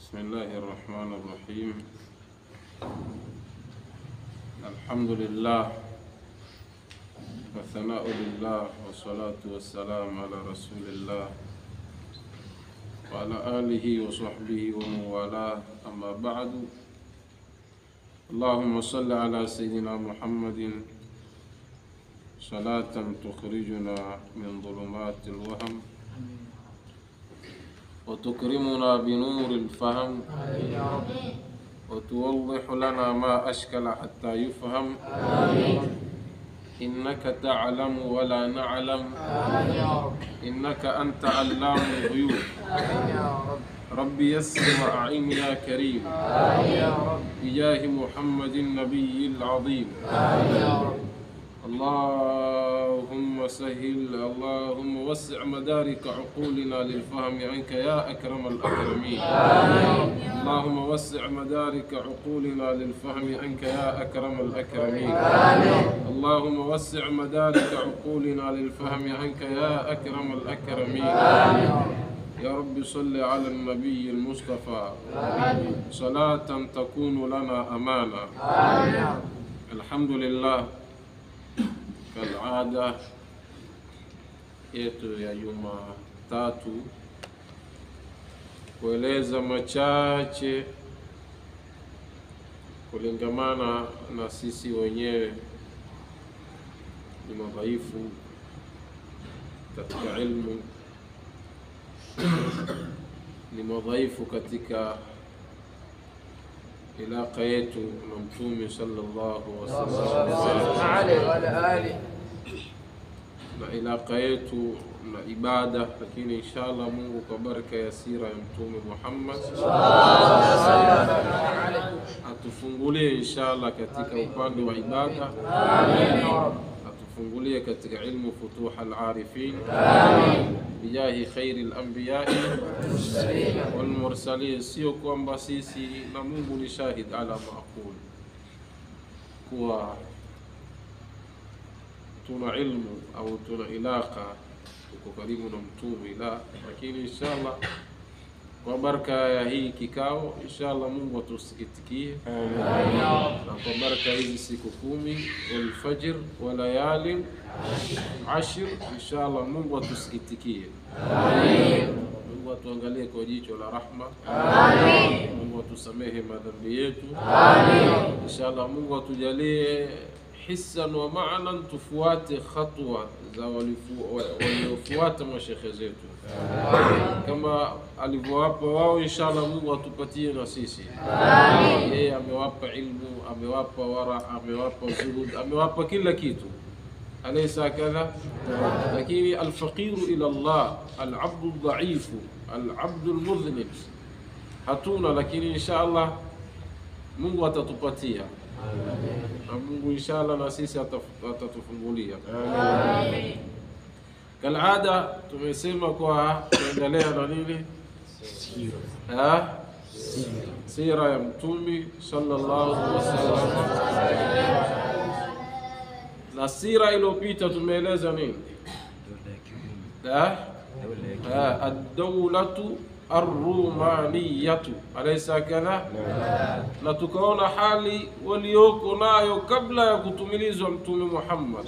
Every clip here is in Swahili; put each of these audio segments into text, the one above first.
بسم الله الرحمن الرحيم. الحمد لله والثناء لله والصلاة والسلام على رسول الله وعلى آله وصحبه ومن والاه، أما بعد. اللهم صل على سيدنا محمد صلاة تخرجنا من ظلمات الوهم وتكرمنا بنور الفهم وتوضح لنا ما أشكل حتى يفهم. إنك تعلم ولا نعلم، إنك أنت علام الغيوب. ربي يسر وأعين يا كريم، بجاه محمد النبي العظيم. اللهم سهل، اللهم وسع مدارك عقولنا للفهم عنك يا أكرم الأكرمين. اللهم وسع مدارك عقولنا للفهم عنك يا أكرم الأكرمين. اللهم وسع مدارك عقولنا للفهم عنك يا أكرم الأكرمين. يا رب صل على النبي المصطفى صلاة تكون لنا أمانا. الحمد لله. Kalada yetu ya Jumatatu kueleza machache kulingamana na sisi wenyewe ni madhaifu katika ilmu, ni madhaifu katika ilaka yetu na Mtume sallallahu alaihi na ilaka yetu na ibada, lakini inshallah Mungu kwa baraka ya sira ya Mtume Muhammad atufungulie inshallah katika upande wa ibada, atufungulie katika ilmu futuh al-arifin bijahi khairi al-anbiya wal mursalin. Sio kwamba sisi na Mungu ni shahid ala maaqul kuwa tuna ilmu au tuna ilaka tuko karibu na Mtume, la, lakini inshallah kwa baraka ya hii kikao inshallah Mungu atusikitikie, na kwa baraka hizi siku 10 walfajr wa layali ashir inshallah Mungu atusikitikie. Amin. Mungu atuangalie kwa jicho la rahma. Amin. Mungu atusamehe madhambi yetu. Amin. Inshallah Mungu atujalie hisan wa maanan, tufuate khatwa za waliofuata mashekhe zetu kama alivyowapa wao, inshallah Mungu atupatie na sisi. Amin. Yeye amewapa ilmu, amewapa wara, amewapa zuhud, amewapa kila kitu, alaysa kadha? Lakini alfaqiru ila Allah, alabdu dhaifu, alabdu almudhnib hatuna, lakini inshallah Mungu atatupatia. Na Mungu inshallah na sisi atatufungulia. Amin. Kalada tumesema kwa kuendelea na nini? Sira ya Mtume sallallahu alaihi wasallam. Na sira iliyopita tumeeleza nini? Ad-dawlatu ar-rumaniyatu, alaysa kadha? Na tukaona hali walioko nayo kabla ya kutumilizwa Mtume Muhammad.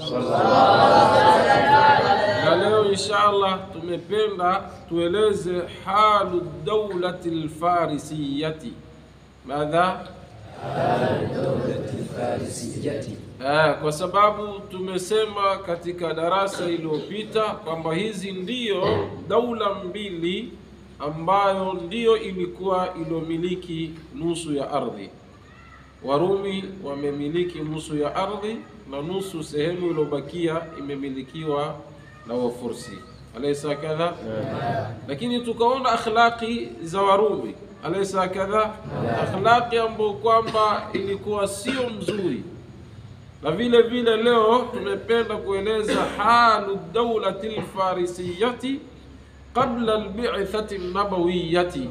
Na leo inshallah tumependa tueleze halu dawlati al-farisiyati. Madha? Halu dawlati al-farisiyati. Kwa sababu tumesema katika darasa iliyopita kwamba hizi ndiyo daula mbili ambayo ndiyo ilikuwa ilomiliki nusu ya ardhi. Warumi wamemiliki nusu ya ardhi na nusu sehemu iliyobakia imemilikiwa na Wafursi, alaysa kadha? Lakini tukaona akhlaqi za Warumi, alaysa kadha? Akhlaqi ambayo kwamba ilikuwa sio mzuri. Na vile vile leo tumependa kueleza halu dawlati al-farisiyati qabla al-bi'thati an-nabawiyyati,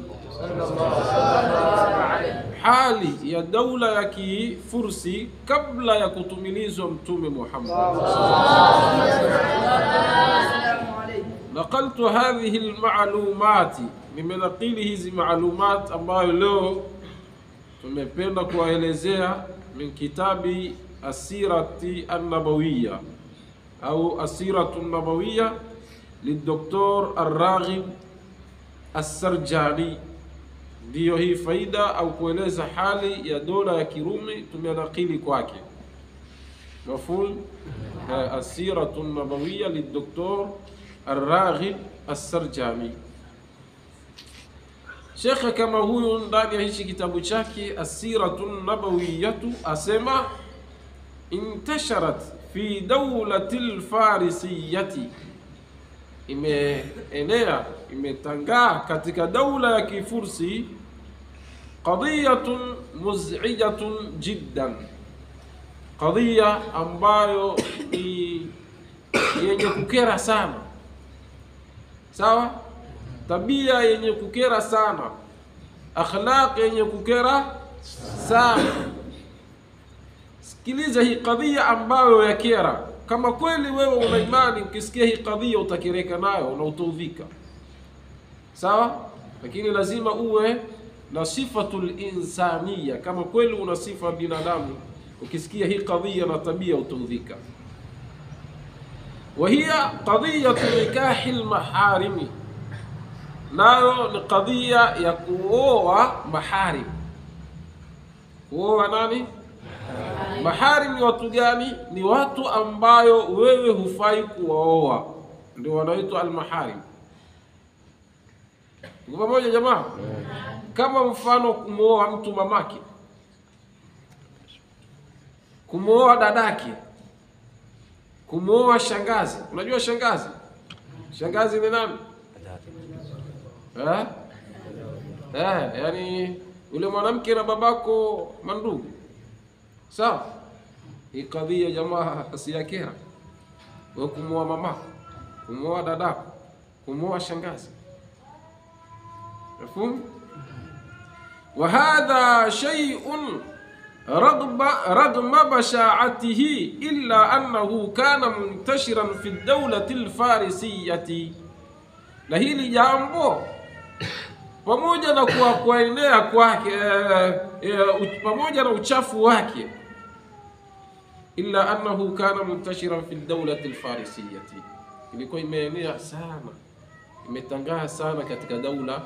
hali ya daula ya Kifursi kabla ya kutumilizwa Mtume Muhammad. Naqaltu hadhihi almalumati, nimenakili hizi maalumat ambayo leo tumependa kuwaelezea, min kitabi asirati an-nabawiyya au asiratu an-nabawiyya lidoktor Ar-Raghib As-Sarjani. Ndiyo hii faida au kueleza hali ya dola ya Kirumi tumenakili kwake. Mafhum? Asiratu an-nabawiyya lidoktor Ar-Raghib As-Sarjani. Shekhe kama huyu ndani ya hichi kitabu chake Asiratu Nabawiyatu asema intasharat fi dawlatil farisiyati, imeenea imetangaa katika daula ya Kifursi, qadiyatun muz'ijatun jiddan, qadiya ambayo ni yenye kukera sana. Sawa? Tabia yenye kukera sana, akhlaq yenye kukera sana. Sikiliza hii kadhia ambayo yakera. Kama kweli wewe una imani, ukisikia hii kadhia utakereka nayo na utaudhika. Sawa? Lakini lazima uwe na sifatul insaniya. Kama kweli una sifa binadamu, ukisikia hii kadhia na tabia utaudhika. Wahiya qadiyatu nikahil maharimi, nayo ni kadhia ya kuoa maharim. Kuoa nani? Maharim ni watu gani? Ni watu ambayo wewe hufai kuwaoa, ndio wanaitwa almaharim. Tuko pamoja jamaa? Kama mfano kumwoa mtu mamake, kumwoa dadake, kumwoa shangazi. Unajua shangazi? Shangazi ni nani? Yani yule mwanamke na babako mandugu. Sawa? Hii kadhia jamaa asiyakera. Wewe kumwoa mamako, kumwoa dadako, kumwoa shangazi. Mafhum? Wa hadha shay'un ragma bashaatihi illa annahu kana muntashiran fi ad-dawlati al-farisiyati. Na hili jambo pamoja na kuenea kwake, pamoja na uchafu wake, illa annahu kana muntashiran fi ad-dawlati al-farisiyati, ilikuwa imeenea sana, imetangaa sana katika daula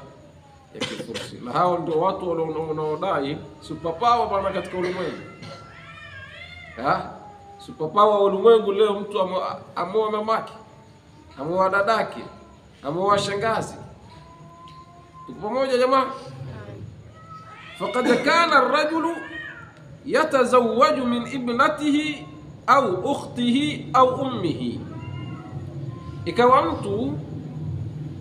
ya Kifursi. Na hao ndio watu wanaodai superpower bana katika ulimwengu. Superpower wa ulimwengu leo, mtu amoa mamake, amoa dadake, amoa shangazi. Tuko pamoja jamaa? Faqad kana ar-rajulu yatazawwaju min ibnatihi au ukhtihi au ummihi, ikawa mtu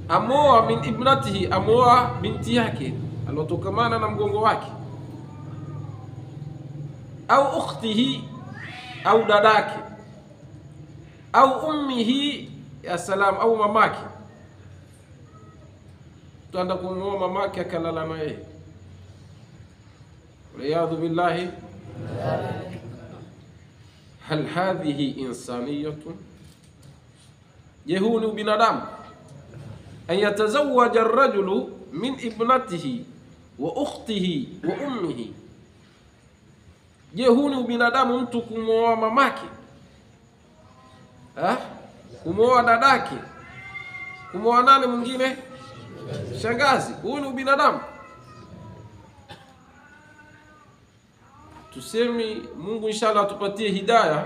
amoa min ibnatihi, amoa binti yake alotokamana na mgongo wake, au ukhtihi, au dadake, au ummihi, ya salam, au mamake. Tuanda kumuoa mamake akalala na yeye, waliyadhu billahi. Hal hadhihi insaniyatun? Je, huu ni ubinadamu? An yatazawaja ar-rajulu min ibnatihi wa ukhtihi wa ummihi. Je, huu ni ubinadamu mtu kumuoa mamake, kumuoa dadake, kumuoa nani mwingine, shangazi? Huu ni ubinadamu? Tusemi Mungu inshallah atupatie hidayah,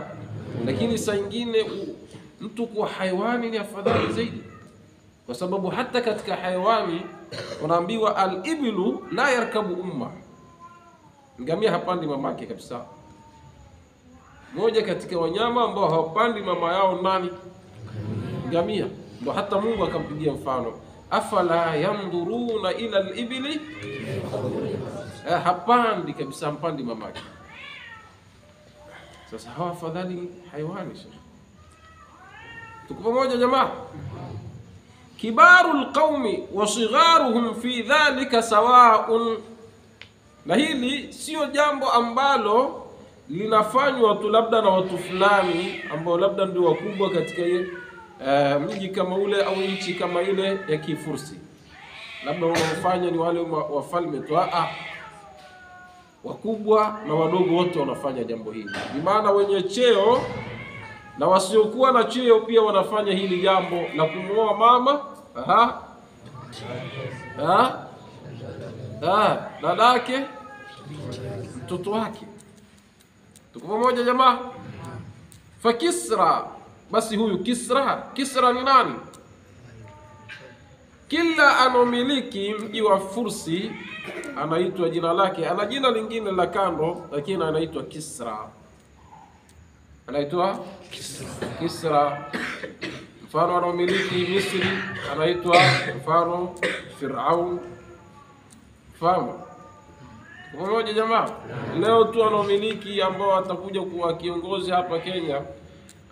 lakini saa nyingine mtu kuwa hayawani ni afadhali zaidi, kwa sababu hata katika hayawani wanaambiwa al-iblu la yarkabu umma, ngamia hapandi mamake kabisa. Moja katika wanyama ambao hawapandi mama yao nani? Ngamia. Ndio hata Mungu akampigia mfano, afala yanduruna ila al-ibli, hapandi kabisa, hapandi mamake. Sasa hawa afadhali hayawani. Shekhi, tuko pamoja jamaa? Kibaru alqaumi wa sigharuhum fi dhalika sawa'un. Na hili sio jambo ambalo linafanywa tu labda na watu fulani ambao labda ndio wakubwa katika hiyo. mji kama ule au nchi kama ile ya Kifursi. Labda wanaofanya ni wale wafalme tu, wakubwa na wadogo wote wanafanya jambo hili. Ni maana wenye cheo na wasiokuwa na cheo pia wanafanya hili jambo la kumuoa mama, dadake, mtoto wake. Tuko pamoja jamaa? Fa Kisra, basi huyu Kisra, Kisra ni nani? Kila anomiliki mji wa Fursi anaitwa jina lake, ana jina lingine la kando, lakini anaitwa Kisra. Anaitwa Kisra. Mfano anaomiliki Misri anaitwa mfano Firaun. Fahamu? Pamoja jamaa? Leo tu anaomiliki ambao atakuja kuwa kiongozi hapa Kenya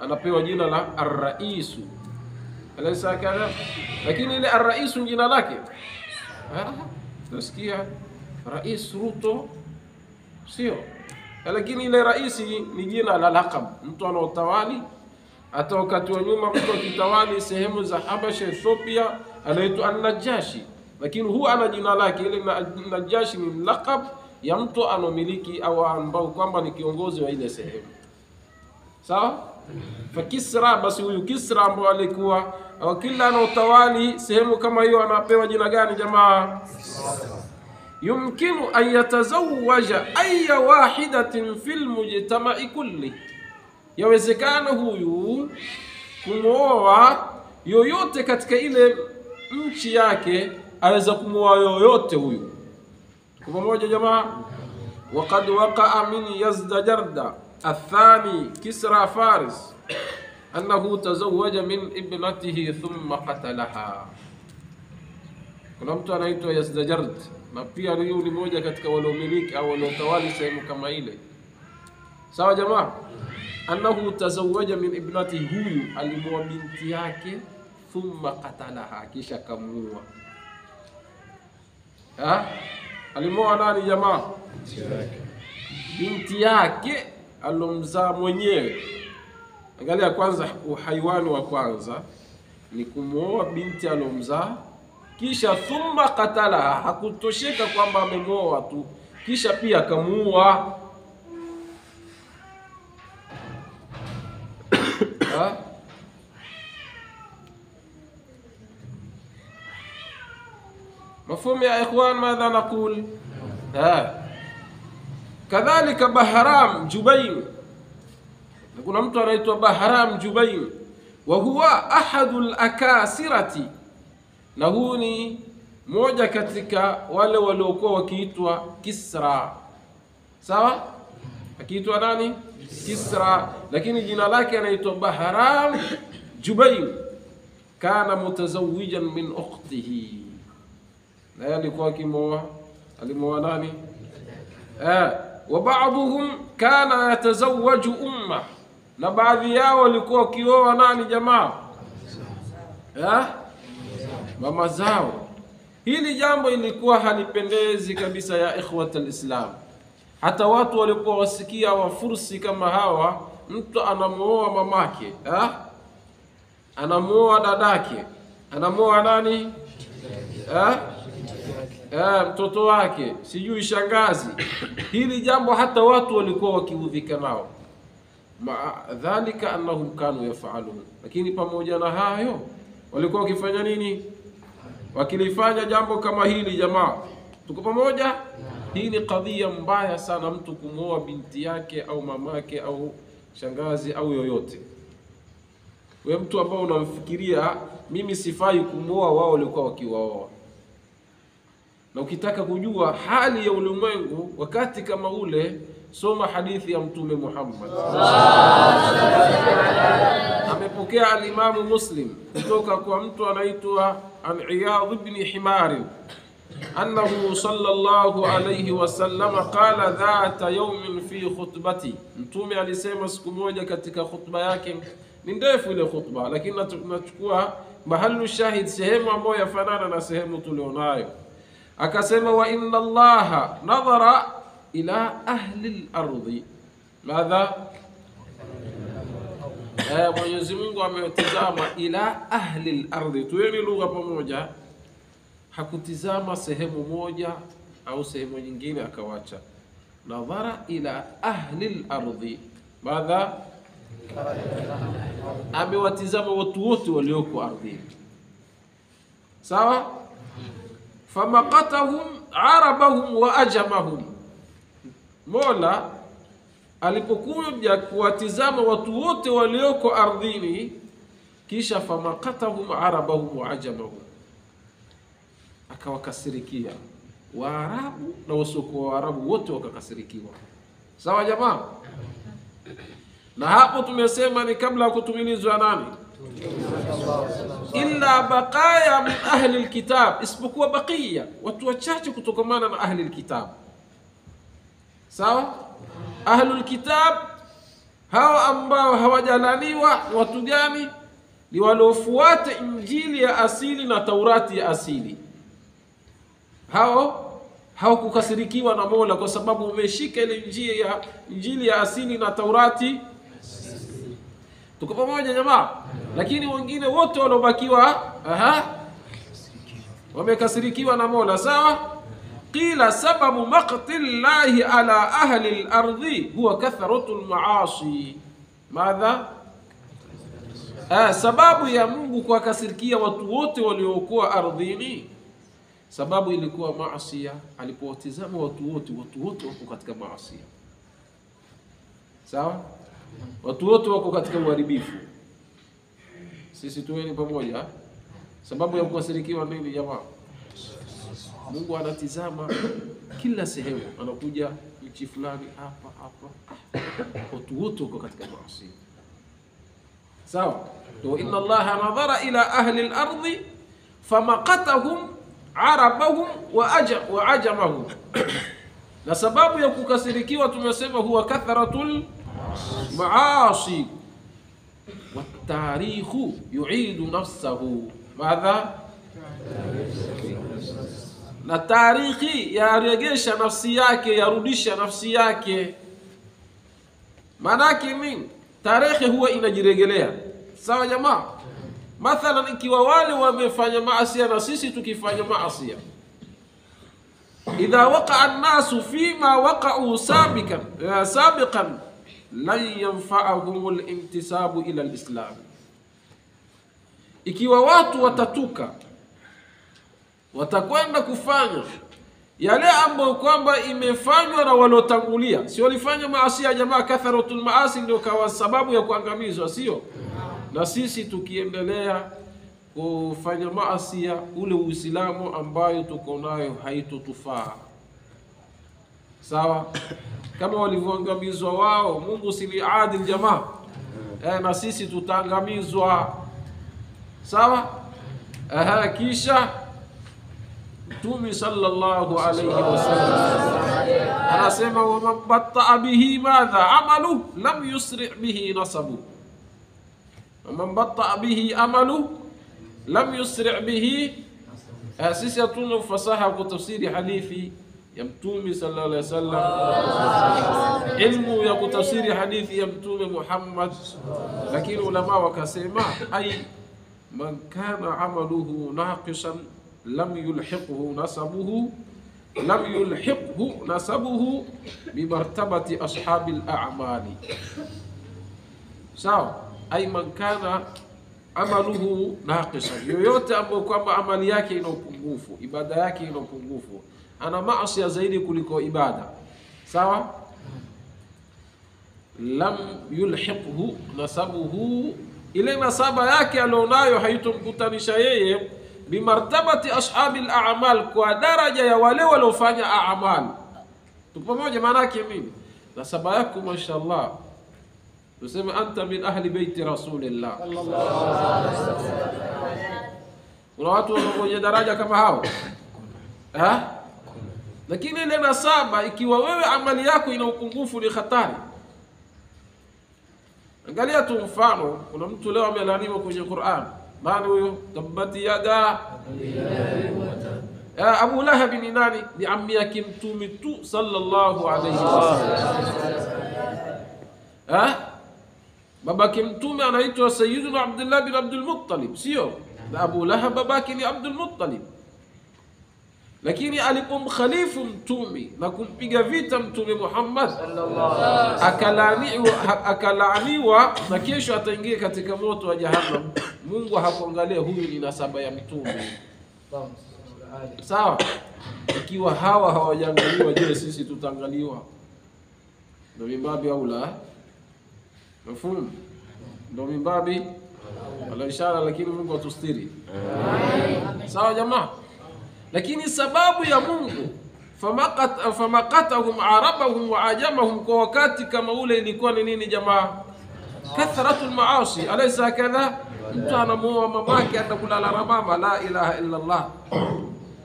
anapewa jina la Ar-Raisu. Alaysa kadha? Lakini ile Ar-Raisu jina lake. Nasikia Rais Ruto, sio? Lakini ile raisi ni jina la laqab, mtu anaotawali. Hata wakati wa nyuma mtu akitawali sehemu za Habasha, Ethiopia, anaitwa An-Najashi, lakini huwa ana jina lake. Ile Najashi ni laqab ya mtu anomiliki au ambao kwamba ni kiongozi wa ile sehemu. Sawa? Fa Kisra, basi huyu Kisra ambao alikuwa kila anaotawali sehemu kama hiyo anapewa jina gani jamaa? Yumkinu an yatazawaja ayya wahidatin fil mujtama'i kulli, yawezekana huyu kumwoa yoyote katika ile nchi yake, aweza kumwoa yoyote huyu. Tuko pamoja jamaa? Waqad waqa'a min Yazdajarda athani Kisra Faris annahu tazawaja min ibnatihi thumma qatalaha. Kuna mtu anaitwa Yazdajard, na pia huyu ni mmoja katika waliomiliki au waliotawali sehemu kama ile. Sawa jamaa? Annahu tazawaja min ibnatihi, huyu alimoa binti yake, thumma qatalaha, kisha kamuua. Alimoa nani jamaa? Binti yake alomzaa mwenyewe. Angalia kwanza, uhaiwani wa kwanza ni kumuoa binti alomzaa, kisha thumma qatalaha, hakutosheka kwamba amemuoa tu, kisha pia akamuua. مفهوم يا إخوان ماذا نقول؟ كذلك بهرام جبين، kuna mtu anaitwa Bahram Jubain, wa huwa ahadul akasirati, na huu ni moja katika wale waliokuwa wakiitwa Kisra. Sawa? Akiitwa nani? Kisra, lakini jina lake anaitwa Bahram Jubain. Kana mutazawijan min ukhtihi, na yeye alikuwa akimoa, alimoa nani? Wa ba'dhum kana yatazawwaju umma, na baadhi yao walikuwa wakioa nani jamaa? Mama zao. Hili jambo ilikuwa halipendezi kabisa ya ikhwat alislam. Hata watu walikuwa wasikia wafursi kama hawa, mtu anamuoa mamake, anamuoa dadake, anamuoa nani? Mtoto wake, sijui shangazi. Hili jambo hata watu walikuwa wakiudhika nao. Ma dhalika annahum kanu yafalun, lakini pamoja na hayo walikuwa wakifanya nini? Wakilifanya jambo kama hili jamaa. Tuko pamoja? Hii ni kadhia mbaya sana, mtu kumuoa binti yake au mamake au shangazi au yoyote. Wewe mtu ambao unamfikiria mimi sifai kumuoa, wao walikuwa wakiwaoa. Na ukitaka kujua hali ya ulimwengu wakati kama ule, soma hadithi ya Mtume Muhammad. Amepokea al-Imamu Muslim kutoka kwa mtu anaitwa An-Iyadh ibn Himar, annahu sallallahu alayhi wasallam qala dhata yawmin fi khutbati. Mtume alisema siku moja katika khutba yake. Ni ndefu ile khutba, lakini tunachukua mahalu shahid, sehemu ambayo yafanana na sehemu tulionayo. Akasema wa inna Allaha nadhara ila ahli al-ardi. Madha? Mwenyezi Mungu ametizama ila ahli al-ardhi, tuweni lugha pamoja. Hakutizama sehemu moja au sehemu nyingine akawacha. Nadhara ila ahli al-ardhi, madha? Amewatizama watu wote walioko ardhini. Sawa? Famaqatahum arabahum wa ajamahum. Mola alipokuja kuwatizama watu wote walioko ardhini, kisha famaqatahum arabahum wa ajamahum, akawakasirikia Waarabu na wasiokuwa Waarabu wote wakakasirikiwa. Sawa jamaa? Na hapo tumesema ni kabla ya kutumilizwa nani? Illa baqaya min ahli alkitab, isipokuwa baqiya, watu wachache kutokamana na ahli alkitab. Sawa? Ahlul kitab hao ambao hawajalaniwa watu gani? Ni waliofuata Injili ya asili na Taurati ya asili. Hao hawakukasirikiwa na Mola kwa sababu umeshika ile Injili ya asili na Taurati. Tuko pamoja jamaa? Lakini wengine wote waliobakiwa wamekasirikiwa na Mola. Sawa? Qila sababu maqtillahi ala ahli al-ardhi huwa kathratu al-maasi. Madha? Sababu ya Mungu kuwakasirikia watu wote waliokuwa ardhini, sababu ilikuwa maasi. Alipowatizama watu wote, watu wote wako katika maasi. Sawa? Watu wote wako katika uharibifu. Sisi tuweni pamoja. Sababu ya kukasirikiwa nini jamaa? Mungu anatizama kila sehemu, anakuja nchi fulani, hapa hapa, watu wote wako katika maasi. Sawa? To inna Allaha nadhara ila ahli al-ardhi famaqatahum arabahum wa ajamahum. Na sababu ya kukasirikiwa tumesema huwa kathratul maasi. Wat-tarikhu yu'idu nafsahu. Madha? Na tarikhi yaregesha nafsi yake, yarudisha nafsi yake. Maanake nini? Tarehe huwa inajiregelea. Sawa jamaa? Mathalan ikiwa wale wamefanya maasi na sisi tukifanya maasi, idha waqa'a an-nasu fima waqa'u sabiqan lan yanfa'ahum al-intisabu ila al-islam. Ikiwa watu watatuka watakwenda kufanya yale ambayo kwamba imefanywa na waliotangulia, sio walifanya maasi ya jamaa, katharatul maasi ndio kawa sababu ya kuangamizwa, sio? Na sisi tukiendelea kufanya maasi, ule Uislamu ambayo tuko nayo haitotufaa. Sawa? Kama walivyoangamizwa wao, Mungu si ni adil jamaa? Na sisi tutaangamizwa. Sawa? Kisha Mtume sallallahu alayhi wasallam anasema wa man batta'a bihi madha amalu lam yusri' bihi nasabu. Wa man batta'a bihi amalu lam yusri' bihi. Sisi hatuna ufasaha kutafsiri hadithi ya Mtume sallallahu alayhi wasallam, ilmu ya kutafsiri hadithi ya Mtume Muhammad, lakini ulama wakasema ay man kana amaluhu naqisan lam yulhiqhu nasabuhu, lam yulhiqhu nasabuhu bimartabati ashabil a'mali. Sawa? Ay man kana amaluhu naqisan, yoyote ambaye kwamba amali yake ina upungufu, ibada yake ina upungufu, ana maasi zaidi kuliko ibada. Sawa? Lam yulhiqhu nasabuhu, ile nasaba yake alionayo haitomkutanisha yeye bimartabati ashabil a'mal, kwa daraja ya wale waliofanya a'mal. Tuko pamoja? Maana yake mimi nasaba yako mashallah, tuseme anta min ahli baiti rasulillah. Kuna watu wanaoje daraja kama hao? Lakini ile nasaba ikiwa wewe amali yako ina upungufu ni hatari. Angalia tu mfano, kuna mtu leo amelaniwa kwenye Qur'an. Nani huyo? Tabbati yada Abu Lahab ni nani? Ni ammi yake Mtume tu sallallahu alayhi wasallam. Babake Mtume anaitwa Sayyiduna Abdullah bin Abdul Muttalib, sio? Na Abu Lahab babake ni Abdul Muttalib. Lakini alipomkhalifu Mtume na kumpiga vita Mtume Muhammad akalaaniwa na kesho ataingia katika moto wa Jahannam. Mungu hakuangalia huyu ni nasaba ya Mtume. Sawa? Ikiwa hawa hawajaangaliwa, je, sisi tutaangaliwa? Ndio mimbabi au la? Mafhumu? Ndio mimbabi wala ishara, lakini Mungu atustiri. Sawa jamaa? Lakini sababu ya Mungu famaqatahum arabahum wa ajamahum, kwa wakati kama ule ilikuwa ni nini jamaa? Kathratul maasi, alaysa kadha? Mtu anamuoa mamake atakulala na mama, la ilaha illa Allah.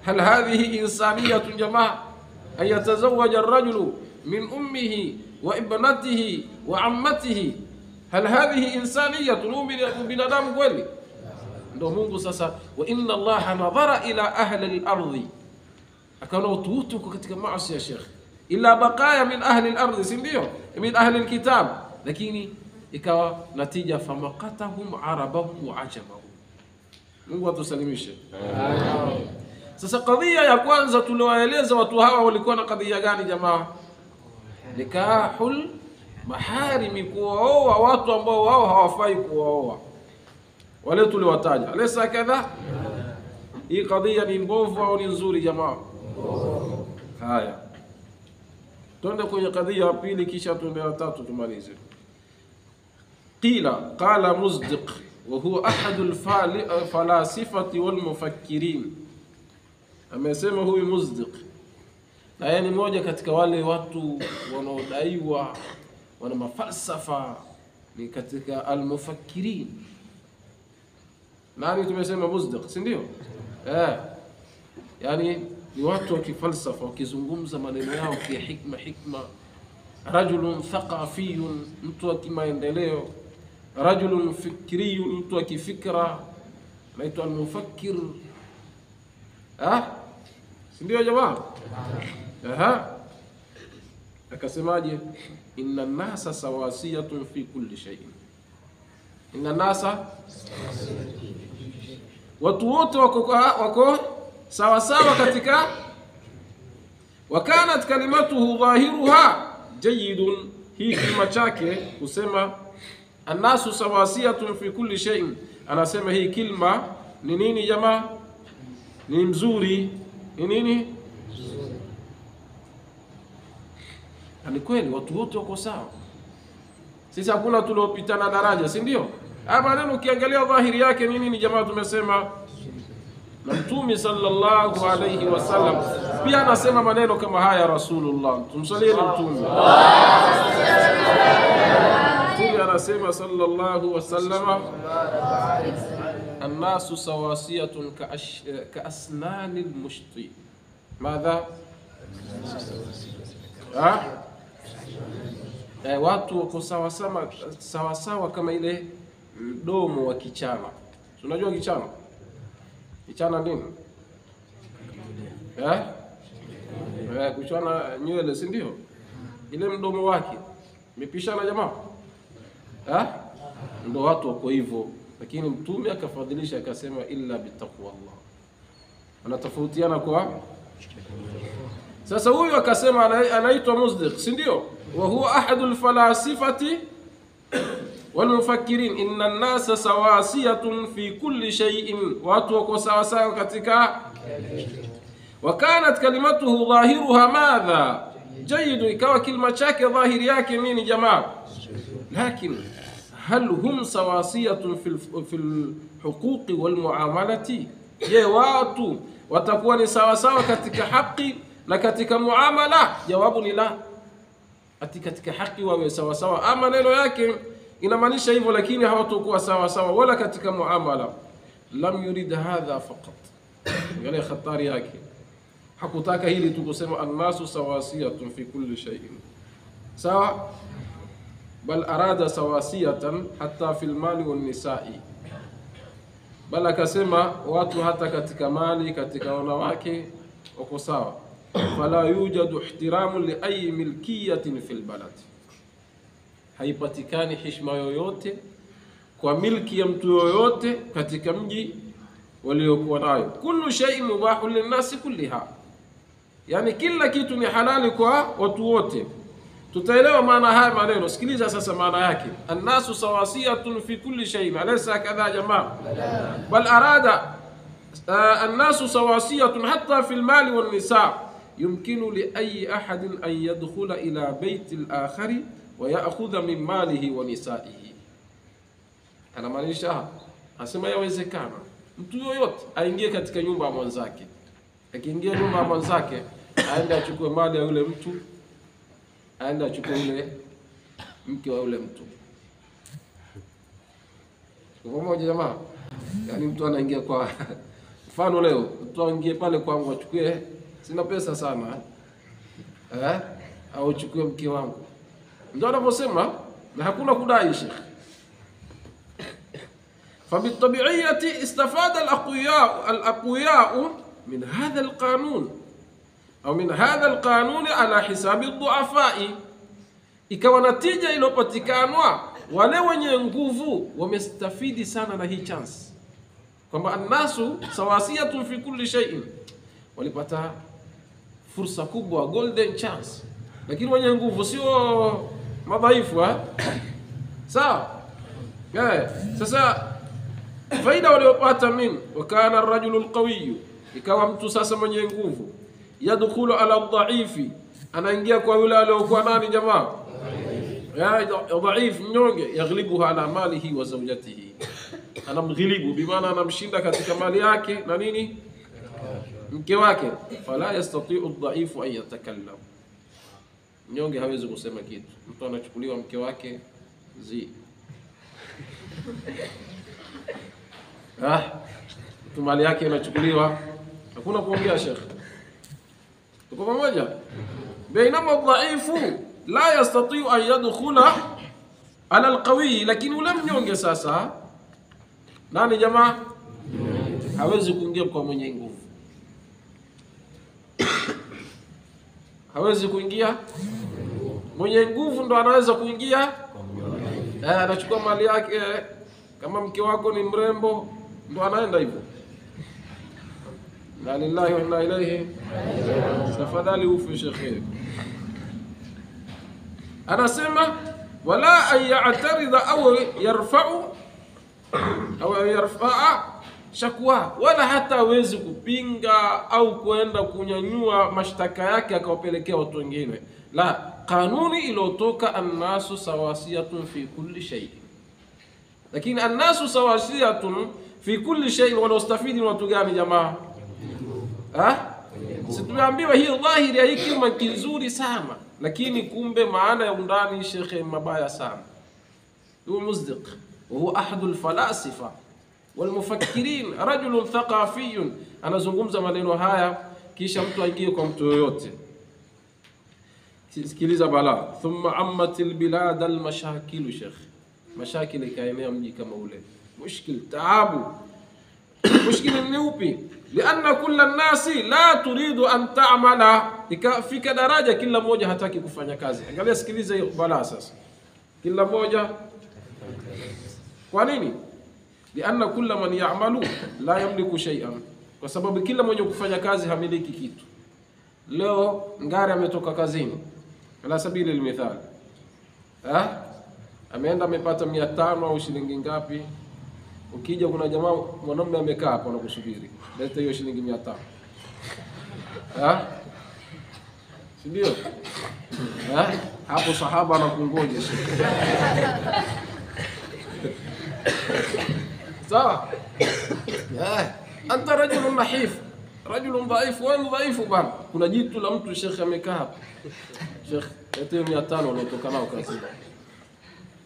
Hal hadhihi insaniyatun jamaa? An yatazawaja ar-rajulu min ummihi wa ibnatihi wa ammatihi, hal hadhihi insaniyatun? Binadamu kweli? Ndio Mungu sasa, wa inna Allaha nadhara ila ahli al-ardhi, akaona watu wote wako katika maasi ya Sheikh, illa baqaya min ahli al-ardhi, si ndio? Min ahli al-kitab. Lakini ikawa natija famaqatahum arabahum wa ajamahum. Mungu atusalimishe. Amin. Sasa kadhia ya kwanza tuliowaeleza watu hawa walikuwa na kadhia gani jamaa? Nikahul maharimi, kuwaoa watu ambao wao hawafai kuwaoa, wale tuliwataja. Alesa kadha? Hii kadhia ni mbovu au ni nzuri jamaa? Haya, twende kwenye kadhia ya pili kisha tuende ya tatu tumalize. Qila qala Muzdiq wa huwa ahadu al-falasifati wal mufakkirin. Amesema huyu Muzdiq, na yeye ni mmoja katika wale watu wanaodaiwa wana mafalsafa, ni katika al-mufakkirin. Nani tumesema Muzdiq, si ndio? Yani ni watu wa kifalsafa, wakizungumza maneno yao kwa hikma hikma. Rajulun thaqafiyun, mtu wa kimaendeleo. Rajulun fikriyun, mtu wa kifikra, anaitwa al-mufakkir. Si ndio jamaa? Aha. Akasemaje? Inna nasa sawasiyatun fi kulli shay'in. Inna nasa, watu wote wako sawa sawa katika. Wakanat kalimatuhu dhahiruha jayyidun, hii kilima chake kusema annasu sawasiyatun fi kulli shay'in, anasema hii kilma ni nini jamaa? Ni mzuri. Ni nini? Ni kweli watu wote wako sawa. Sisi hakuna tuliopitana daraja, si ndio? Haya maneno ukiangalia dhahiri yake ni nini jamaa? Tumesema na Mtume sallallahu alayhi wasallam pia anasema maneno kama haya. Rasulullah, tumsalie Mtume. Mtume anasema sallallahu wasallama, annasu sawasiyatun kaasnani almushti. Madha? Watu wako sawa sawa kama ile mdomo wa kichana. Unajua kichana? Kichana nini? Kuchana nywele, si ndio? Ile mdomo wake imepishana jamaa. Ndio watu wako hivyo. Lakini Mtume akafadhilisha akasema illa bitaqwa Allah. Anatofautiana kwa. Sasa huyu akasema anaitwa Muzdiq, si ndio? Wa huwa ahadul falasifati wal mufakkirin. Inna an-nasa sawasiyatun fi kulli shay'in, watu wako sawa sawa katika. Wa kanat kalimatuhu dhahiruha madha? Jayyid, ikawa kilima chake dhahiri yake nini jamaa? Lakini hal hum sawasiyatun fi al-huquqi wal muamalati? Je, watu watakuwa ni sawa sawa katika haki na katika muamala? Jawabu ni la. Ati katika haki wawe sawa sawa, ama neno yake inamaanisha hivyo, lakini hawatakuwa sawa sawa wala katika muamala. Lam yurid hadha faqat, angalia khatari yake, hakutaka hili tu kusema annasu sawasiyatun fi kulli shay'in, sawa, bal arada sawasiyatan hatta fil mali wan nisa'i, bal akasema watu hata katika mali, katika wanawake wako sawa. Fala yujadu ihtiramu li ayi milkiyatin fil balad, Haipatikani heshima yoyote kwa milki ya mtu yoyote katika mji waliokuwa nayo. Kullu shay'in mubahun linnasi kulliha, yani kila kitu ni halali kwa watu wote. Tutaelewa maana haya maneno. Sikiliza sasa maana yake. Annasu sawasiyatun fi kulli shay'in, alaysa kadha jamaa? Bal arada annasu sawasiyatun hatta fi almali wan nisa. Yumkinu li ayi ahadin an yadkhula ila bayti al-akhari wa ya'khudha min malihi wa nisaihi. Anamaanisha, anasema yawezekana mtu yoyote aingie katika nyumba ya mwanzake. Akiingia nyumba ya mwanzake, aende achukue mali ya yule mtu, aende achukue yule mke wa yule mtu. Kwa pamoja jamaa? Yaani mtu anaingia kwa mfano leo, mtu aingie pale kwangu achukue, sina pesa sana, au achukue mke wangu. Ndio anaposema na hakuna kudai shekhi. فبالطبيعية استفاد الأقوياء من هذا القانون أو من هذا القانون على حساب الضعفاء. Ikawa natija iliyopatikanwa, wale wenye nguvu wamestafidi sana na hii chance, kwamba annasu sawasiyatun fi kulli shay'in, walipata fursa kubwa, golden chance. Lakini wenye nguvu sio madhaifu, sawa? Sasa faida waliopata min wakana ar-rajulu al-qawiy, ikawa mtu sasa mwenye nguvu, yadkhulu ala dhaifi, anaingia kwa yule aliyokuwa nani jamaa? Ya dhaif, mnyonge, yaghlibuha ala malihi wa zawjatihi, anamghilibu bimaana anamshinda katika mali yake na nini, mke wake. Fala yastati'u ad-dhaifu an yatakallam, mnyonge hawezi kusema kitu. Mtu anachukuliwa mke wake zi mtu mali yake inachukuliwa, hakuna kuongea shekhi. Tuko pamoja? Bainama dhaifu la yastati'u an yadkhula ala alqawi, lakini ule mnyonge sasa nani jamaa? Hawezi kuingia kwa mwenye nguvu, hawezi kuingia. Mwenye nguvu ndo anaweza kuingia, anachukua mali yake. Kama mke wako ni mrembo ndo anaenda hivyo. La lillahi wa inna ilaihi. Tafadhali ufe shekhe. Anasema wala an ya'tarida au yarfa'u au yarfa'a shakwa, wala hata hawezi kupinga au kuenda kunyanyua mashtaka yake akawapelekea watu wengine. La, kanuni iliyotoka annasu sawasiyatun fi kulli shay. Lakini annasu sawasiyatun fi kulli shay, wanaostafidi ni watu gani jamaa? Si tumeambiwa hii dhahiri ya hii kilima kizuri sana, lakini kumbe maana ya undani shekhe mabaya sana. Huwa muzdiq wa huwa ahadu alfalasifa walmufakkirin, rajulun thaqafiyun. Anazungumza maneno haya kisha mtu aingie kwa mtu yoyote. Sikiliza bala. Thumma ammat albilad almashakil, shekhe mashakil ikaenea mji kama ule, mushkil, taabu. Mushkil ni upi? Lianna kulla nasi la turidu an ta'mala, ikafika daraja kila mmoja hataki kufanya kazi. Angalia, sikiliza hiyo balaa sasa. Kila mmoja, kwa nini? Lianna kulla man ya'malu la yamliku shay'an, kwa sababu kila mmoja kufanya kazi hamiliki kitu. Leo ngari ametoka kazini, ala sabili almithal, ameenda amepata 500 au shilingi ngapi. Ukija kuna jamaa mwanamume amekaa hapo anakusubiri, leta hiyo shilingi 500. Si ndio? Hapo sahaba anakungoja shekhe. Sawa? Anta rajulun nahif, rajulun dhaif, wewe ni dhaifu bwana. Kuna jitu la mtu shekhe amekaa hapo. Shekhe, leta hiyo 500 unaotoka nao kazini.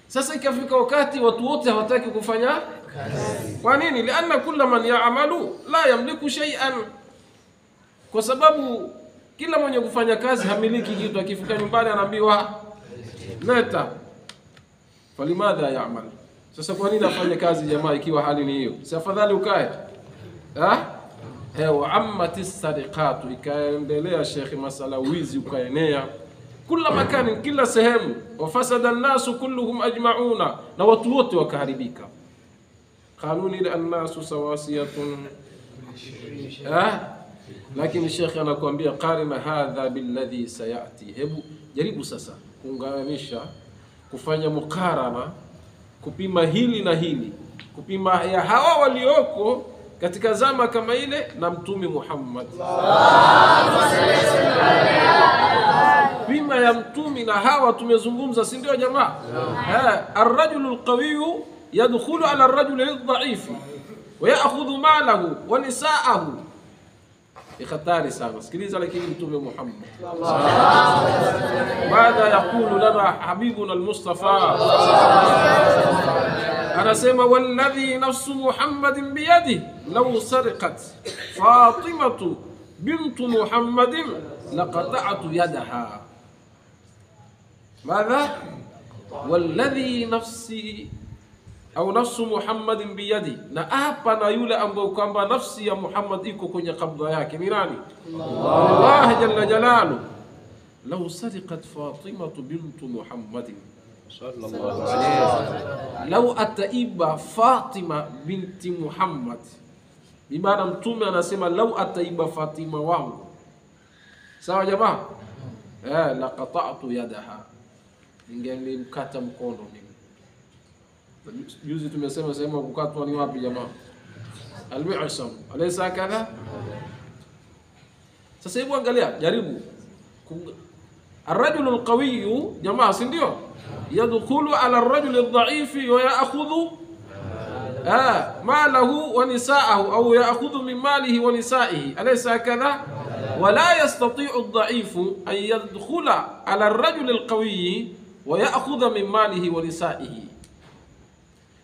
Sasa ikafika wakati watu wote hawataki kufanya kazi. Kwa nini? Lianna kulla man ya'malu la yamliku shay'an, kwa sababu kila mwenye kufanya kazi hamiliki kitu. Akifika nyumbani anaambiwa leta. Falimadha ya'mal? Sasa kwa nini afanye kazi jamaa ikiwa hali ni hiyo? Si afadhali ukae? Wa ammati sadiqatu, ikaendelea shekhi masala wizi ukaenea. Kula makani, kila sehemu. Wafasada nnasu kulluhum ajmauna, na watu wote wakaharibika. Kanuni ile annasu sawasiyatun, lakini shekhe anakuambia qarina hadha billadhi sayati. Hebu jaribu sasa kuunganisha, kufanya mukarana, kupima hili na hili, kupima ya hawa walioko katika zama kama ile na Mtume Muhammad. Pima ya mtume na hawa tumezungumza, si ndio jamaa? Arrajulu alqawiyu yadkhulu ala arrajuli aldhaifi wa ya'khudhu malahu wa nisaahu. Ni hatari sana. Sikiliza lakini Mtume Muhammad madha yaqulu lana habibuna almustafa, anasema walladhi nafsu Muhammadin biyadihi law sariqat Fatimatu bintu Muhammadin laqata'tu yadaha. Madha walladhi nafsi au nafsu Muhammadin biyadi, na hapa na yule ambaye kwamba nafsi ya Muhammad iko kwenye kabdha yake ni nani? Allah jalla jalalu. Law sariqat Fatimatu bintu Muhammadin sallallahu alayhi wasallam, law ataiba Fatima binti Muhammad, bimaana Mtume anasema law ataiba Fatima wangu, sawa jamaa, laqata'tu yadaha, ningelimkata mkono mimi. Juzi tumesema sehemu kukatwa ni wapi jamaa? Al-mi'sam, alaysa kadha? Sasa hebu angalia, jaribu الرجل القوي jamaa, si ndio? Yadkhulu ala ar-rajuli ad-dha'ifi wa ya'khudhu malahu wa nisa'ahu au ya'khudhu min malihi wa nisa'ihi, alaysa kadha? Wala yastati'u ad-dha'ifu an yadkhula ala ar-rajuli al-qawi wa ya'khudha min malihi wa nisa'ihi,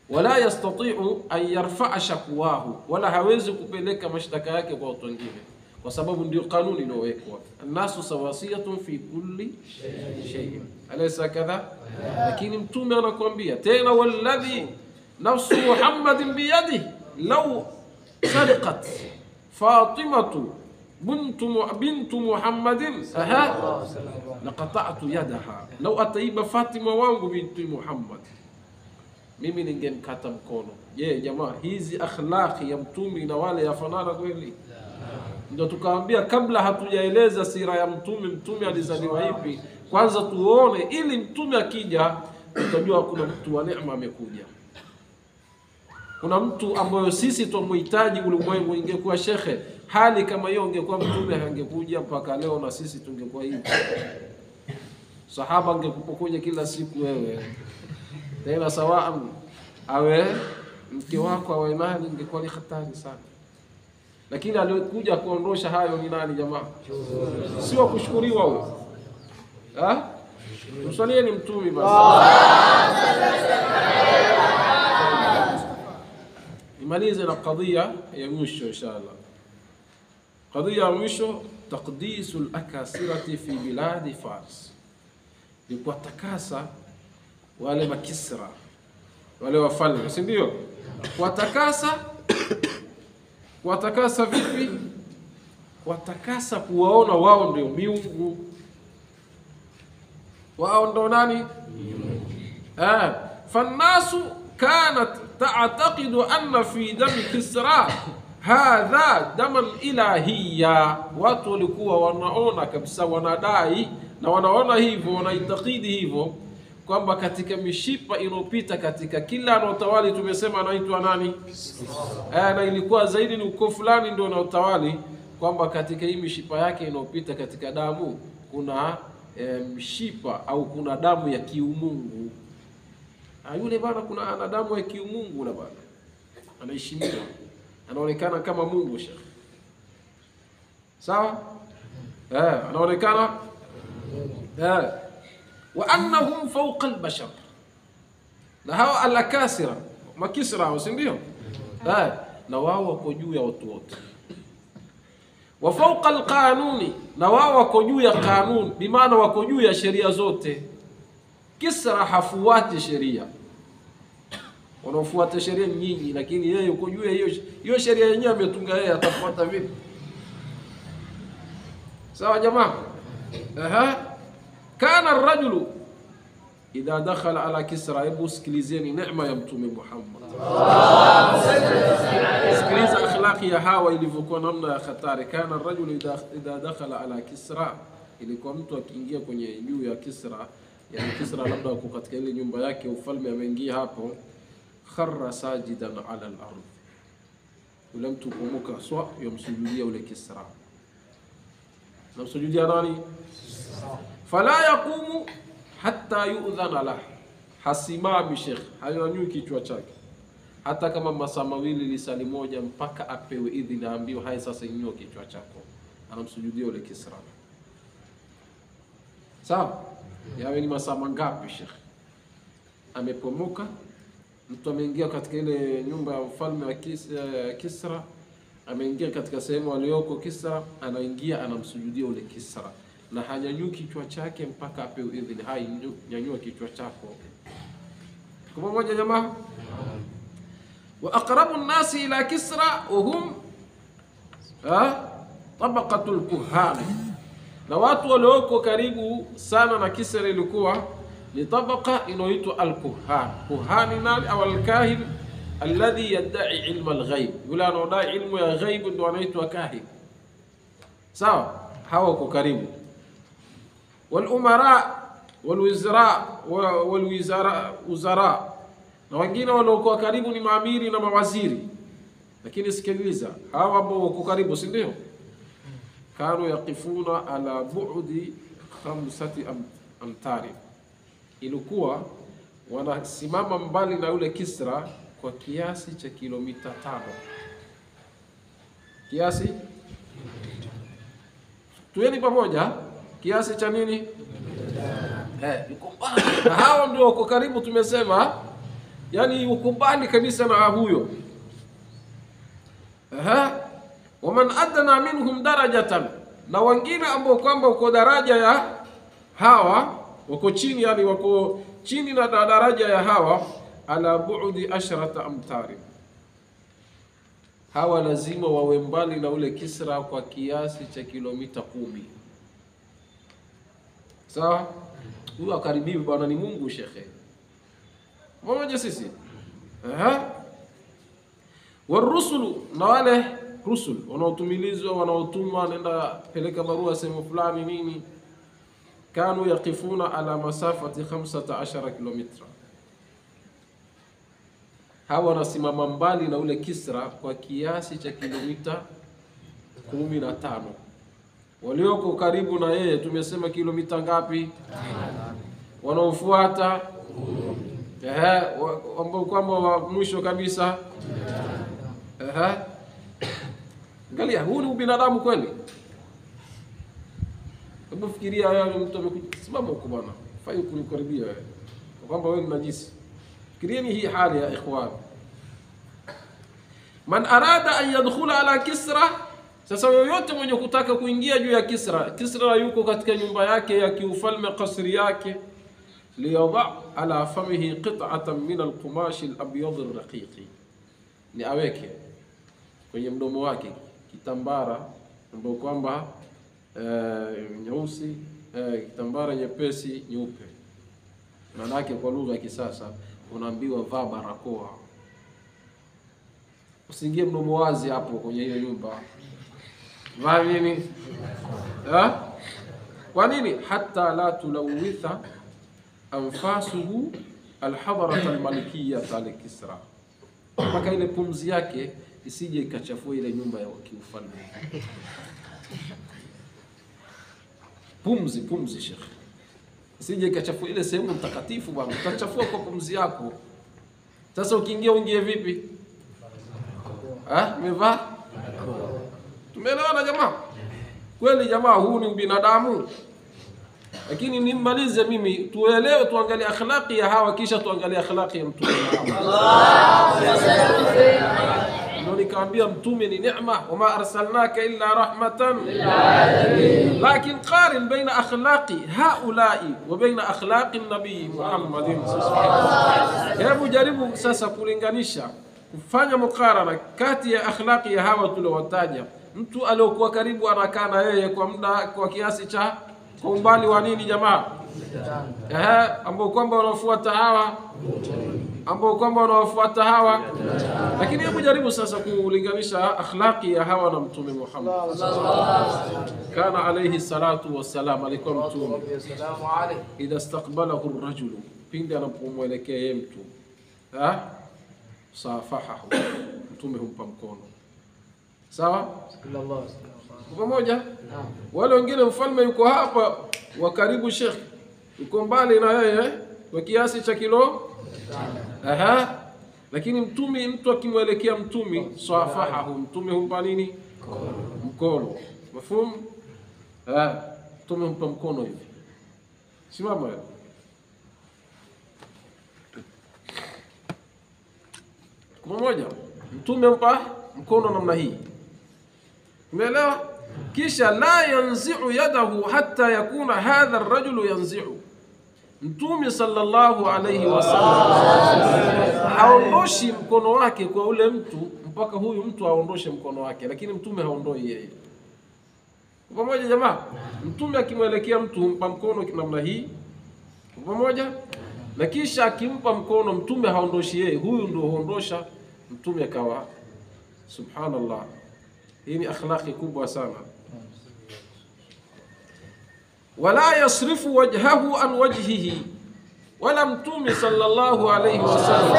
wala yastati'u an yarfa'a shakwahu, wala hawezi kupeleka mashtaka yake kwa watu wengine, kwa sababu ndio kanuni iliyowekwa. Annasu sawasiyatun fi kulli shay, alaysa kadha? Lakini Mtume anakuambia tena walladhi nafsu Muhammadin biyadihi law sariqat Fatimatu bintu Muhammadin laqata'tu yadaha, law ataiba Fatima wangu binti Muhammad, mimi ningemkata mkono. Je, jamaa, hizi akhlaqi ya Mtume na wale yafanana kweli? Ndio tukaambia kabla hatujaeleza sira ya Mtume, Mtume alizaliwa ipi, kwanza tuone, ili Mtume akija tutajua kuna mtu wa neema amekuja, kuna mtu ambayo sisi tumuhitaji ulimwengu. Ingekuwa shekhe hali kama hiyo, ingekuwa Mtume angekuja mpaka leo na sisi tungekuwa hivi. Sahaba angekupokonya kila siku wewe tena, sawa awe mke wako awe nani, ingekuwa ni hatari sana. Lakini alikuja kuondosha hayo ni nani jamaa? Sio kushukuriwa huyo. Tumsalie ni Mtume basi. Nimalize na kadhia ya mwisho inshallah. Kadhia ya mwisho, taqdisul akasirati fi biladi Fars, ni kuwatakasa wale makisra, wale wafalme, si ndio? Kuwatakasa. Kuwatakasa vipi? Kuwatakasa kuwaona wao ndio miungu, wao ndio nani? Fannasu kanat ta'taqidu anna fi dami Kisra hadha daman ilahiyya, watu walikuwa wanaona kabisa, wanadai na wanaona hivyo, wanaitakidi hivyo kwamba katika mishipa inopita katika kila anaotawali, tumesema anaitwa nani? Na ilikuwa zaidi ni ukoo fulani ndio anaotawali, kwamba katika hii mishipa yake inopita katika damu kuna mshipa au kuna damu ya kiumungu. Yule bana kuna ana damu ya kiumungu na bana anaheshimiwa, anaonekana kama Mungu shekhi. Sawa? Anaonekana wa annahum fawqa al-bashar, na hawa al-akasira makisra, si ndio? Na wao wako juu ya watu wote. Wa fawqa al-qanuni, na wao wako juu ya kanuni, bimaana wako juu ya sheria zote. Kisra hafuati sheria, wanaofuata sheria nyingi, lakini yeye yuko juu ya hiyo sheria yenyewe ametunga yeye, atafuata vipi? Sawa jamaa? Kana rajulu idha dakhala ala Kisra. Hebu sikilizeni neema ya Mtume Muhammad. Sikiliza akhlaqi ya hawa ilivyokuwa namna ya hatari. Kana rajulu idha dakhala ala Kisra, ilikuwa mtu akiingia kwenye juu ya Kisra, yani Kisra labda uko katika ile nyumba yake ufalme, ameingia hapo, kharra sajidan ala al-ardh, ule mtu kumuka swa yomsujudia ule Kisra. Namsujudia nani? Fala yaqumu hatta yu'dhana lah, hasimami sheikh, hayanyui kichwa chake hata kama masaa mawili lisali moja, mpaka apewe idhini, aambiwe hai sasa inua kichwa chako. Anamsujudia ule Kisra. Sawa? Yawe ni masaa mangapi sheikh? Amepomoka, mtu ameingia katika ile nyumba ya mfalme wa Kisra, ameingia katika sehemu aliyoko Kisra, anaingia anamsujudia ule Kisra na hanyanyui kichwa chake mpaka apewe idhini. Hai, nyanyua kichwa chako. Kwa pamoja jamaa? Wa aqrabu an-nasi ila Kisra wa hum tabaqatul kuhani, na watu walioko karibu sana na Kisra ilikuwa ni tabaka inayoitwa al-kuhan. Kuhani nani? Au al-kahin alladhi yad'i ilma al-ghaib, yule anaodai ilmu ya ghaib ndio anaitwa kahin. Sawa? Hawa wako karibu. Wal-umara wal-wizara wal-wizara uzara, na wengine waliokuwa karibu ni maamiri na mawaziri. Lakini sikiliza, hawa ambao wako karibu, si ndio? Kanu yaqifuna ala bu'di 5 amtari, ilikuwa wanasimama mbali na yule Kisra kwa kiasi cha kilomita 5. Kiasi? Tueni pamoja, kiasi cha nini? Yuko mbali. Na hao ndio wako karibu tumesema, yani yuko mbali kabisa na huyo. Waman adna minhum darajatan, na wengine ambao kwamba uko daraja ya hawa wako chini, yani wako chini na daraja ya hawa, ala bu'di 10 amtari, hawa lazima wawe mbali na ule Kisra kwa kiasi cha kilomita 10. Sawa? Huyu akaribiwi bwana, ni Mungu shekhe. Mmoja sisi. Warusulu, na wale rusul wanaotumilizwa, wanaotumwa nenda peleka barua sehemu fulani nini, kanu yaqifuna ala masafati 15 kilomita, hawa wanasimama mbali na ule Kisra kwa kiasi cha kilomita 15. Walioko karibu na yeye tumesema kilomita ngapi? Wanaofuata ambao kwamba wa mwisho kabisa. Angalia, huu ni binadamu kweli? Hebu fikiria wewe, mtu amekuja, simama huko bwana, fai kunikaribia wewe kwamba wewe ni najisi. Fikirieni hii hali ya ikhwan. Man arada an yadkhula ala Kisra, sasa yoyote mwenye kutaka kuingia juu ya Kisra, Kisra yuko katika nyumba yake ya kiufalme, kasri yake, liyada ala famihi qit'atan min alqumash alabyad alraqiqi, ni aweke kwenye mdomo wake kitambara ambao kwamba nyeusi, kitambara nyepesi nyeupe. Maana yake kwa lugha ya kisasa unaambiwa vaa barakoa, usiingie mdomo wazi hapo kwenye hiyo nyumba. Vaa nini? Kwa nini? Hatta la tulawitha anfasuhu alhadarata almalikiyya al-Kisra, mpaka ile pumzi yake isije ikachafua ile nyumba ya kiufalme. Pumzi, pumzi shekhi, isije ikachafua ile sehemu mtakatifu bwana, utachafua kwa pumzi yako. Sasa ukiingia uingie vipi? Umevaa? Tumeelewana jamaa? Kweli jamaa, huu ni binadamu. Lakini nimmalize mimi, tuelewe, tuangalie akhlaqi ya hawa kisha tuangalie akhlaqi ya Mtume Muhammad. Ndio nikaambia Mtume ni neema, wama arsalnaka illa rahmatan lil alamin. Lakin qarin baina akhlaqi haulai wa baina akhlaqi nabii Muhammadin. Hebu jaribu sasa kulinganisha, kufanya mukarana kati ya akhlaqi ya hawa tuliowataja. Mtu aliyokuwa karibu anakaa na yeye kwa muda, kwa kiasi cha Kwa umbali wa nini jamaa? Ambao kwamba wanafuata hawa, ambao kwamba wanawafuata hawa. Lakini hebu jaribu sasa kulinganisha akhlaqi ya hawa na Mtume Muhammad. Kana alayhi salatu wassalam, alikuwa Mtume idha istaqbalahu ar-rajulu, pindi anapomwelekea yeye mtu, safahahu, Mtume humpa mkono. Sawa? Pamoja? Wale wengine mfalme yuko hapa wa karibu, Sheikh yuko mbali na yeye kwa kiasi cha kilo. Lakini Mtume, mtu akimwelekea Mtume safahahu, Mtume humpa nini? Mkono. Mafhumu? Mtume humpa mkono hivi. Simama wewe. Pamoja? Mtume humpa mkono namna hii. Umeelewa? Kisha la yanzi'u yadahu hatta yakuna hadha ar-rajulu yanzi'u. Mtume sallallahu alayhi wasallam haondoshi mkono wake kwa ule mtu mpaka huyu mtu aondoshe mkono wake, lakini Mtume haondoi yeye. Pamoja jamaa? Mtume akimwelekea mtu humpa mkono namna hii. Pamoja? Na kisha akimpa mkono Mtume haondoshi yeye, huyu ndio huondosha. Mtume akawa subhanallah. Hii ni akhlaqi kubwa sana. Wala yasrifu wajhahu an wajhihi, wala Mtume sallallahu alayhi wasallam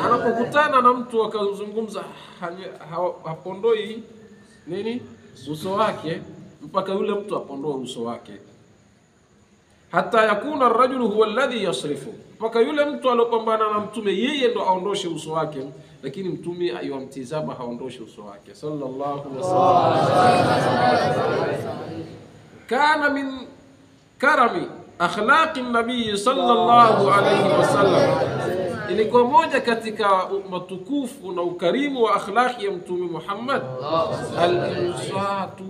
anapokutana na mtu akazungumza hapondoi nini uso wake mpaka yule mtu apondoe uso wake. Hata yakuna ar-rajulu huwa alladhi yasrifu, mpaka yule mtu alopambana na Mtume yeye ndo aondoshe uso wake, lakini Mtume ayomtizama haondoshi uso wake sallallahu alaihi wasallam. Kana min karami akhlaqi nabii sallallahu alayhi wasallam, ilikuwa moja katika matukufu na ukarimu wa akhlaqi ya Mtume Muhammad al-insatu.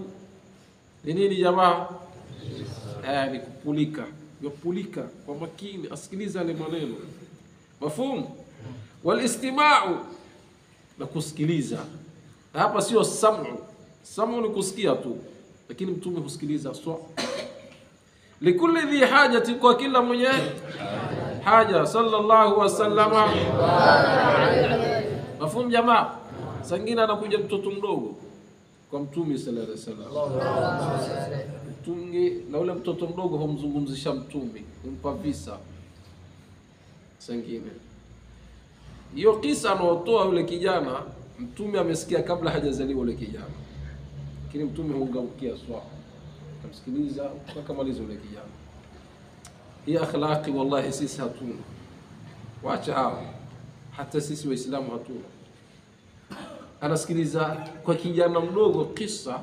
Ni nini jamaa? Ni kupulika, kupulika kwa makini, asikiliza yale maneno. Mafhumu? Wal-istima'u, na kusikiliza. Hapa sio sam'u. Sam'u ni kusikia tu, lakini Mtume husikiliza swa. Likulli dhi hajati, kwa kila mwenye haja sallallahu wasallama. Mafhumu jamaa? Sangina anakuja mtoto mdogo kwa Mtume sallallahu alaihi wasallam. Mtume na ule mtoto mdogo humzungumzisha Mtume, humpa visa. Sangine hiyo kisa anaotoa yule kijana, Mtume amesikia kabla hajazaliwa yule kijana. Lakini Mtume huungamkia swa, akamsikiliza mpaka maliza yule kijana. Hii akhlaqi wallahi sisi hatuna. Waacha hao, hata sisi Waislamu hatuna. Anasikiliza kwa kijana mdogo kisa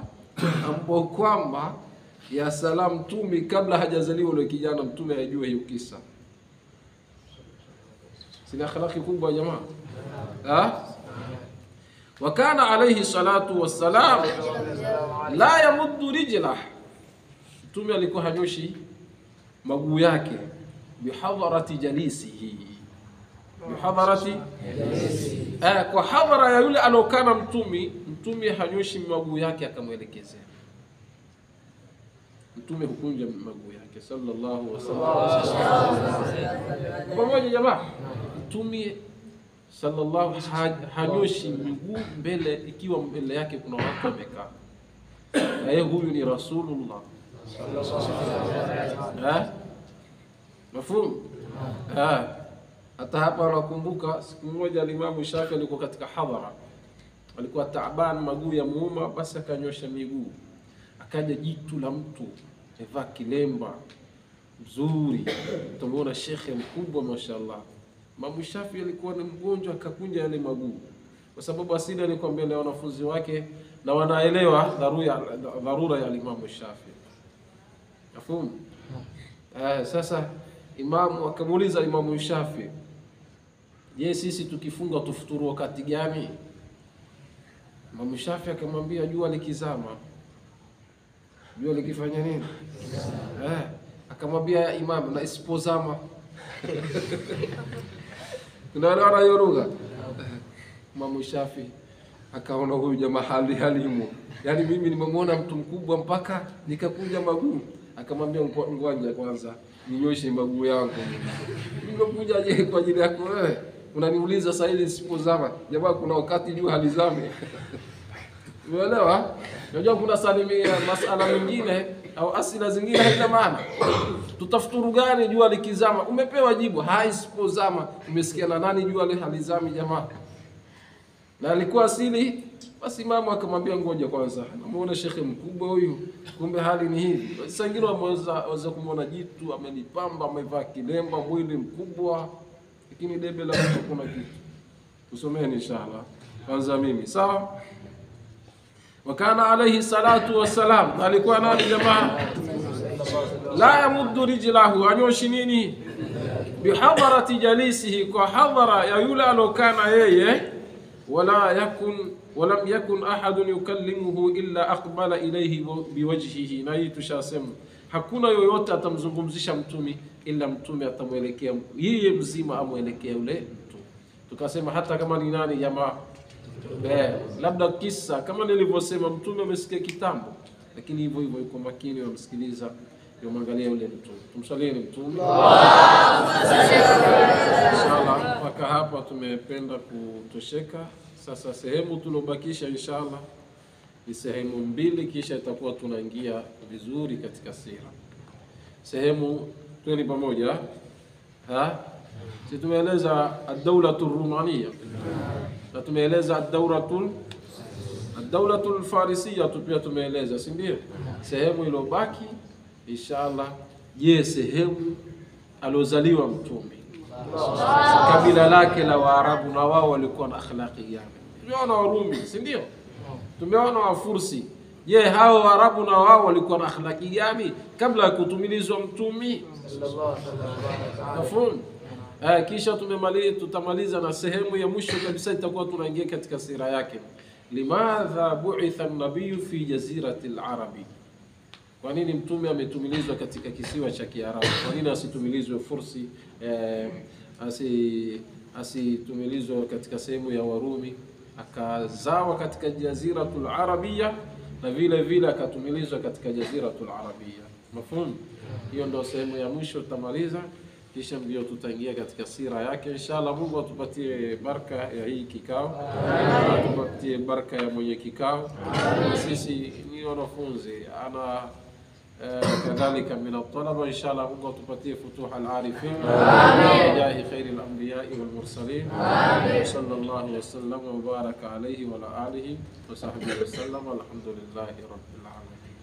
ambao kwamba ya salam Mtume kabla hajazaliwa yule kijana, Mtume ajue hiyo kisa. Sina akhlaqi kubwa jamaa. Wakana alayhi salatu wassalam la yamuddu rijlah, Mtume alikuwa hanyoshi maguu yake bihadharati jalisihi, bihadharati jalisihi, kwa hadhara ya yule alokana Mtume, Mtume hanyoshi maguu yake akamwelekezea. Mtume hukunja maguu yake sallallahu wasallam. Pamoja jamaa? Mtume sallallahu hanyoshi miguu mbele, ikiwa mbele yake kuna watu wamekaa. Na yeye huyu ni Rasulullah. Mafhumu? Hata hapa nakumbuka siku moja Imam Shafi alikuwa katika hadhara, alikuwa taaban, maguu ya muuma, basi akanyosha miguu. Akaja jitu la mtu amevaa kilemba mzuri, tumeona shekhe mkubwa mashallah. Imam Shafi alikuwa ni mgonjwa, akakunja yale maguu, kwa sababu asili alikuwa mbele ya wanafunzi wake na wanaelewa dharura ya Imam Shafi. Mafhumu? Sasa imamu akamuuliza Imamu Shafi, je, sisi tukifunga tufuturu wakati gani? Imamu Shafi akamwambia jua likizama. Jua likifanya nini? Akamwambia imamu, na isipozama. Tunaelewana hiyo lugha? Imamu Shafi akaona huyu jamaa hali halimu. Yaani mimi nimemuona mtu mkubwa mpaka nikakunja maguu. Akamwambia ngoja kwanza ninyoshe miguu yangu. Nimekuja je kwa ajili yako wewe? Unaniuliza sasa hivi sipozama. Jamaa kuna wakati jua halizame. Umeelewa? Unajua kuna salimia masala mengine au asila zingine haina maana. Tutafuturu gani jua likizama? Umepewa jibu, hai sipozama. Umesikia na nani jua halizami jamaa? Na alikuwa asili, basi mama akamwambia ngoja kwanza. Namuona shekhe mkubwa huyu, kumbe hali ni hivi. Sasa wengine waweza kumuona jitu amelipamba, amevaa kilemba, mwili mkubwa, lakini debe la mtu kuna kitu. Tusomeni inshallah. Kwanza mimi, sawa? Wakana alayhi salatu wassalam, alikuwa nani jamaa? La yamuddu rijlahu, anyoshi nini? Bihadarati jalisihi, kwa hadhara ya yule alokana yeye. Wala yakun walam yakun ahadun yukallimuhu illa aqbala ilayhi biwajhihi. Na hii tushasema hakuna yoyote atamzungumzisha mtume ila mtume atamwelekea yeye mzima, amwelekea yule mtu. Tukasema hata kama ni nani jamaa, labda kisa kama nilivyosema, mtume amesikia kitambo, lakini hivyo hivyo yuko makini, wamsikiliza, yomwangalia yule mtume. Tumsalieni mtume. Inshallah mpaka hapa tumependa kutosheka. Sasa sehemu tulobakisha inshallah ni sehemu mbili, kisha itakuwa tunaingia vizuri katika sira. Sehemu twende pamoja. Ha? Si tumeeleza ad-dawlatu ar-rumaniya na tumeeleza ad-dawlatu al-farisiya pia tumeeleza, si ndio? Sehemu ilobaki inshallah, je, sehemu alozaliwa mtume, kabila lake la Waarabu na wao walikuwa na akhlaqi gani? Tumeona Warumi, si ndio? Tumeona Wafursi. Je, hao Waarabu na wao walikuwa na akhlaqi gani kabla ya kutumilizwa mtume? Mafhum? Kisha tutamaliza na sehemu ya mwisho kabisa itakuwa tunaingia katika sira yake. Limadha bu'itha an-nabiy fi jazirati al-arabi? Kwa nini mtume ametumilizwa katika kisiwa cha Kiarabu? Kwa nini asitumilizwe Fursi, asitumilizwe katika sehemu ya Warumi? Akazawa katika jaziratul arabia na vile vile akatumilizwa katika jaziratul arabia. Mafhum? Hiyo ndio sehemu ya mwisho tutamaliza, kisha ndio tutaingia katika sira yake inshallah. Mungu atupatie baraka ya hii kikao, atupatie baraka ya mwenye kikao. Sisi ni wanafunzi, ana kadhalika min at-talaba inshallah. Mungu atupatie futuh al-arifin bi khair al-anbiya wal mursalin. Amin. Sallallahu wa sallam wa baraka alayhi wa ala alihi wa sahbihi wa sallam. Alhamdulillahi rabbil alamin.